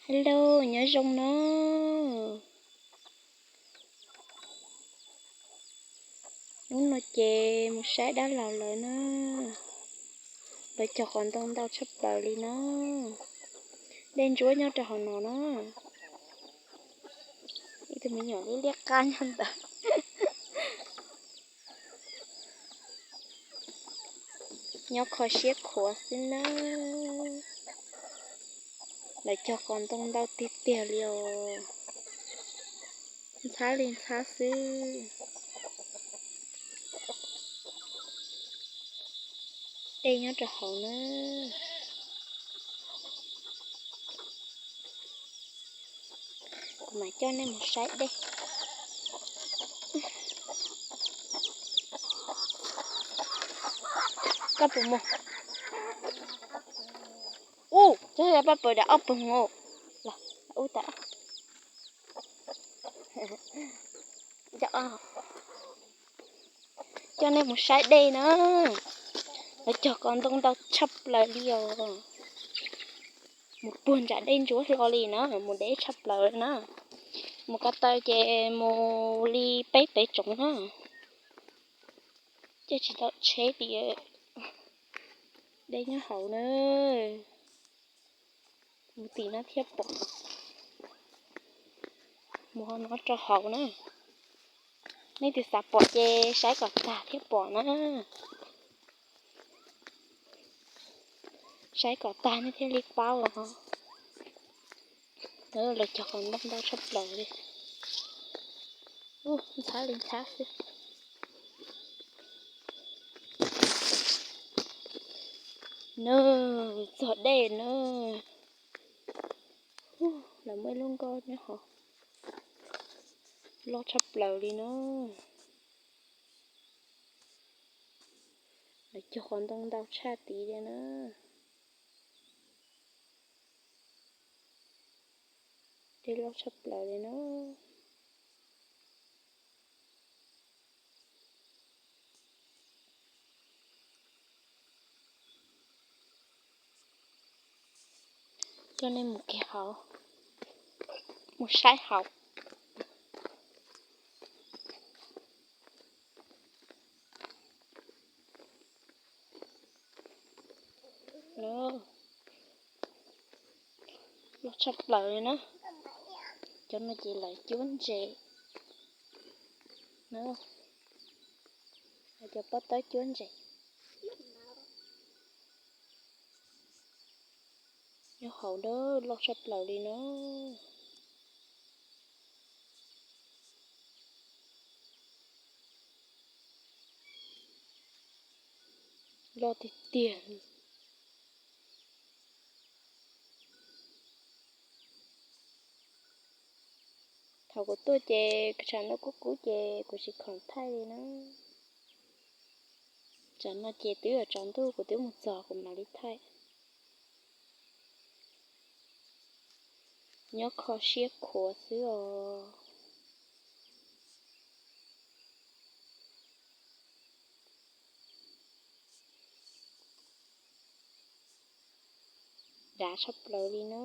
Hello, nyob zoo na. Hnub no ces mus saib dab laug lawv na. Lawv cog qos ntoo ntau tshaj plaws li na. Dej ntsuab nyob rau hauv no na. Ib tug me nyuam liab liab qab nyob ntawd. Nyob kho siab khuav xwb na. Lawv cog qos ntoo ntau tiag tiag li os. Ntxhab li ntxhab xwb. Dej nyob rau hauv na. Kuv mam coj nej mus saib dej. Koj puas mus? Ub, cov paj pawg dam ob pawg mus. Los, ub tas. Coj nej mus saib dej na. Lawv cog qos ntoo ntau tshaj plaws li os. Mus puag nram dej ntsuab hlo li na, mus deb tshaj plaws na. Mus ko taw ces mus li peb peb tsoov na. Caij tsis tau tsheb li, dej nyob hauv na. Mus tim no thiaj pom. Mus hauv no rau hauv na. Nej tus xav pom ces saib kom tag thiaj pom na. Saib kom tag nej thiaj li paub os. Lawv cog qos ntoo ntau tshaj plaws li. Ub, ntxhab li ntxhab xwb. Nws txog dej na. Lawv muaj ib lub nkoj nyob hauv, loj tshaj plaws li na. Lawv cog qos ntoo ntau tshaj tid li na. Dej loj tshaj plaws li na. Coj nej mus kiag hauv, mus saib hauv. Loj tshaj plaws li na. Cov no ces lawv cuab ntses na. Cov pob tawb cuab ntses. Nyob hauv dawb loj tshaj plaws li na. Loj tiag tiag. Thaum kuv tuaj ces tsam no kub kub ces kuv tsis khoom thaij li na. Tsam no ces twb yuav tsaus ntuj kuv twb mus txog kuv mam li thaij. Nyob kho siab khuav xwb os. Dav tshaj plaws li na.